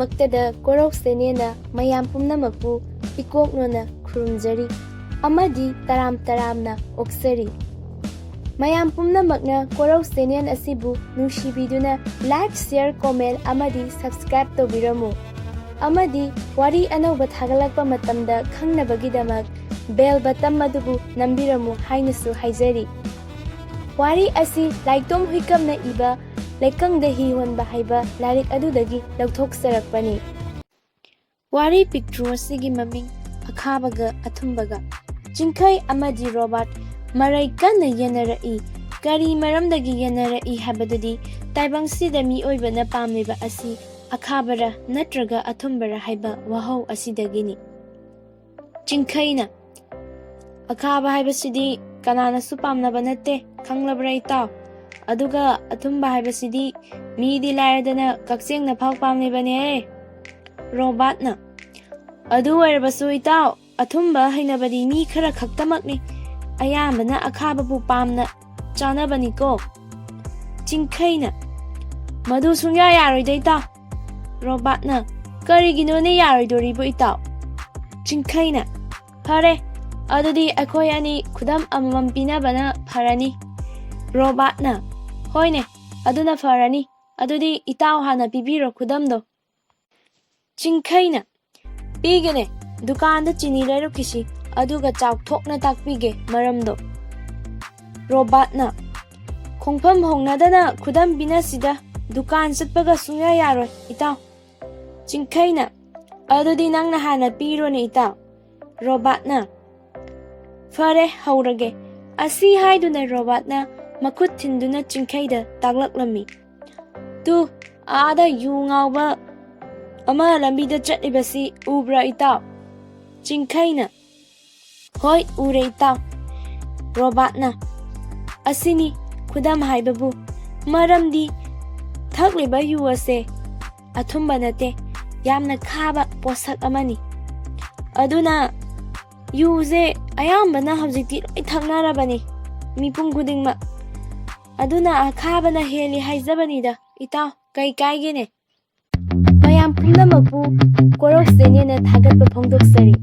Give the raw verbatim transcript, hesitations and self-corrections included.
ꯃꯛꯇꯗ ꯀꯣꯔꯧ ꯆꯦꯅꯦꯜꯅ ꯃꯌꯥꯝ ꯄꯨꯝꯅꯃꯛꯄꯨ ꯏꯀꯣꯛꯅꯣꯅ ꯈꯨꯔꯨꯝꯖꯔꯤ ꯑꯃꯗꯤ ꯇꯔꯥꯝ ꯇꯔꯥꯝꯅ ꯑꯣꯛꯆꯔꯤ꯫ ꯃꯌꯥꯝ ꯄꯨꯝꯅꯃꯛꯅ ꯀꯣꯔꯧ ꯆꯦꯅꯦꯜ ꯑꯁꯤꯕꯨ ꯅꯨꯡꯁꯤꯕꯤꯗꯨꯅ like, share, comment ꯑꯃꯗꯤ subscribe ꯇꯧꯕꯤꯔꯝꯃꯨ꯫ ꯑꯃꯗꯤ ꯋꯥꯔꯤ ꯑꯅꯧꯕ ꯊꯥꯒꯠꯂꯛꯄ ꯃꯇꯝꯗ ꯈꯪꯅꯕꯒꯤꯗꯃꯛ bell button ꯑꯗꯨꯕꯨ ꯅꯝꯕꯤꯔꯝꯃꯨ ꯍꯥꯏꯅꯁꯨ ꯍꯥꯏꯖꯔꯤ꯫ ꯋꯥꯔꯤ ꯑꯁꯤ ꯂꯥꯏꯇꯣꯝ ꯍꯨꯏꯀꯞꯅ ꯏꯕ ꯂꯩꯀꯪꯗ ꯍꯤ ꯍꯣꯟꯕ ꯍꯥꯏꯕ ꯂꯥꯏꯔꯤꯛ ꯑꯗꯨꯗꯒꯤ ꯂꯧꯊꯣꯛꯆꯔꯛꯄꯅꯤ꯫ ꯋꯥꯔꯤ ꯄꯤꯛꯇ꯭ꯔꯨ ꯑꯁꯤꯒꯤ ꯃꯃꯤꯡ ꯑꯈꯥꯕꯒ ꯑꯊꯨꯝꯕꯒ꯫ ꯆꯤꯡꯈꯩ ꯑꯃꯗꯤ ꯔꯣꯕꯥꯔꯠ ꯃꯔꯩ ꯀꯟꯅ ꯌꯦꯟꯅꯔꯛꯏ꯫ ꯀꯔꯤ ꯃꯔꯝꯗꯒꯤ ꯌꯦꯟꯅꯔꯛꯏ ꯍꯥꯏꯕꯗꯨꯗꯤ ꯇꯥꯏꯕꯪꯁꯤꯗ ꯃꯤꯑꯣꯏꯕꯅ ꯄꯥꯝꯂꯤꯕ ꯑꯁꯤ ꯑꯈꯥꯕꯔ ꯅꯠꯇ꯭ꯔꯒ ꯑꯊꯨꯝꯕꯔ ꯍꯥꯏꯕ ꯋꯥꯍꯧ ꯑꯁꯤꯗꯒꯤꯅꯤ꯫ ꯆꯤꯡꯈꯩꯅ, "ꯑꯈꯥꯕ ꯍꯥꯏꯕꯁꯤꯗꯤ ꯀꯅꯥꯅꯁꯨ ꯄꯥꯝꯅꯕ ꯅꯠꯇꯦ, ꯈꯪꯂꯕ꯭ꯔꯥ ꯏꯇꯥꯎ? ꯑꯗꯨꯒ ꯑꯊꯨꯝꯕ ꯍꯥꯏꯕꯁꯤꯗꯤ ꯃꯤꯗꯤ ꯂꯥꯏꯔꯗꯅ ꯀꯛꯆꯦꯡꯅ ꯐꯥꯎ ꯄꯥꯝꯂꯤꯕꯅꯦ꯫" ꯔꯣꯕꯥꯔꯠꯅ, "ꯑꯗꯨ ꯑꯣꯏꯔꯕꯁꯨ ꯏꯇꯥꯎ, ꯑꯊꯨꯝꯕ ꯍꯩꯅꯕꯗꯤ ꯃꯤ ꯈꯔ ꯈꯛꯇꯃꯛꯅꯤ꯫ ꯑꯌꯥꯝꯕꯅ ꯑꯈꯥꯕꯕꯨ ꯄꯥꯝꯅ ꯆꯥꯅꯕꯅꯤꯀꯣ꯫" ꯆꯤꯡꯈꯩꯅ, "ꯃꯗꯨ ꯁꯨꯡꯌꯥ ꯌꯥꯔꯣꯏꯗ ꯏꯇꯥꯎ꯫" ꯔꯣꯕꯥꯔꯠꯅ, "ꯀꯔꯤꯒꯤꯅꯣꯅꯦ ꯌꯥꯔꯣꯏꯗꯣꯔꯤꯕꯣ ꯏꯇꯥꯎ?" ꯆꯤꯡꯈꯩꯅ, "ꯐꯔꯦ, ꯑꯗꯨꯗꯤ ꯑꯩꯈꯣꯏ ꯑꯅꯤ ꯈꯨꯗꯝ ꯑꯃꯃꯝ ꯄꯤꯅꯕꯅ ꯐꯔꯅꯤ꯫" ꯔꯣꯕꯥꯔꯠꯅ, "ꯍꯣꯏꯅꯦ, ꯑꯗꯨꯅ ꯐꯔꯅꯤ꯫ ꯑꯗꯨꯗꯤ ꯏꯇꯥꯎ ꯍꯥꯟꯅ ꯄꯤꯕꯤꯔꯣ ꯈꯨꯗꯝꯗꯣ꯫" ꯆꯤꯡꯈꯩꯅ, "ꯄꯤꯒꯦꯅꯦ, ꯗꯨꯀꯥꯟꯗ ꯆꯤꯅꯤ ꯂꯩꯔꯨꯈꯤꯁꯤ, ꯑꯗꯨꯒ ꯆꯥꯎꯊꯣꯛꯅ ꯇꯥꯛꯄꯤꯒꯦ ꯃꯔꯝꯗꯣ꯫" ꯔꯣꯕꯥꯔꯠꯅ, "ꯈꯣꯡꯐꯝ ꯍꯣꯡꯅꯗꯅ ꯈꯨꯗꯝ ꯄꯤꯅꯁꯤꯗ, ꯗꯨꯀꯥꯟ ꯆꯠꯄꯒ ꯁꯨꯡꯌꯥ ꯌꯥꯔꯣꯏ ꯏꯇꯥꯎ꯫" ꯆꯤꯡꯈꯩꯅ, "ꯑꯗꯨꯗꯤ ꯅꯪꯅ ꯍꯥꯟꯅ ꯄꯤꯔꯣꯅꯦ ꯏꯇꯥꯎ꯫" ꯔꯣꯕꯥꯔꯠꯅ, "ꯐꯔꯦ, ꯍꯧꯔꯒꯦ꯫" ꯑꯁꯤ ꯍꯥꯏꯗꯨꯅ ꯔꯣꯕꯥꯔꯠꯅ ꯃꯈꯨꯠ ꯊꯤꯟꯗꯨꯅ ꯆꯤꯡꯈꯩꯗ ꯇꯥꯛꯂꯛꯂꯝꯃꯤ꯫ "ꯇꯨ, ꯑꯥꯗ ꯌꯨ ꯉꯥꯎꯕ ꯑꯃ ꯂꯝꯕꯤꯗ ꯆꯠꯂꯤꯕꯁꯤ ꯎꯕ꯭ꯔꯥ ꯏꯇꯥꯎ?" ꯆꯤꯡꯈꯩꯅ, "ꯍꯣꯏ, ꯎꯔꯦ ꯏꯇꯥꯎ꯫" ꯔꯣꯕꯥꯔꯠꯅ, "ꯑꯁꯤꯅꯤ ꯈꯨꯗꯝ ꯍꯥꯏꯕꯕꯨ, ꯃꯔꯝꯗꯤ ꯊꯛꯂꯤꯕ ꯌꯨ ꯑꯁꯦ ꯑꯊꯨꯝꯕ ꯅꯠꯇꯦ, ꯌꯥꯝꯅ ꯈꯥꯕ ꯄꯣꯠꯁꯛ ꯑꯃꯅꯤ꯫ ꯑꯗꯨꯅ ꯌꯨꯁꯦ ꯑꯌꯥꯝꯕꯅ ꯍꯧꯖꯤꯛꯇꯤ ꯂꯣꯏ ꯊꯛꯅꯔꯕꯅꯤ, ꯃꯤꯄꯨꯝ ꯈꯨꯗꯤꯡꯃꯛ꯫ ꯑꯗꯨꯅ ꯑꯈꯥꯕꯅ ꯍꯦꯜꯂꯤ ꯍꯥꯏꯖꯕꯅꯤꯗ ꯏꯇꯥꯎ, ꯀꯩ ꯀꯥꯏꯒꯦꯅꯦ?" ꯃꯌꯥꯝ ꯄꯨꯝꯅꯃꯛ ꯄꯨꯝꯅꯃꯛꯄꯨ ꯀꯣꯔꯧ ꯆꯦꯅꯦꯅ ꯊꯥꯒꯠꯄ ꯐꯣꯡꯗꯣꯛꯆꯔꯤ꯫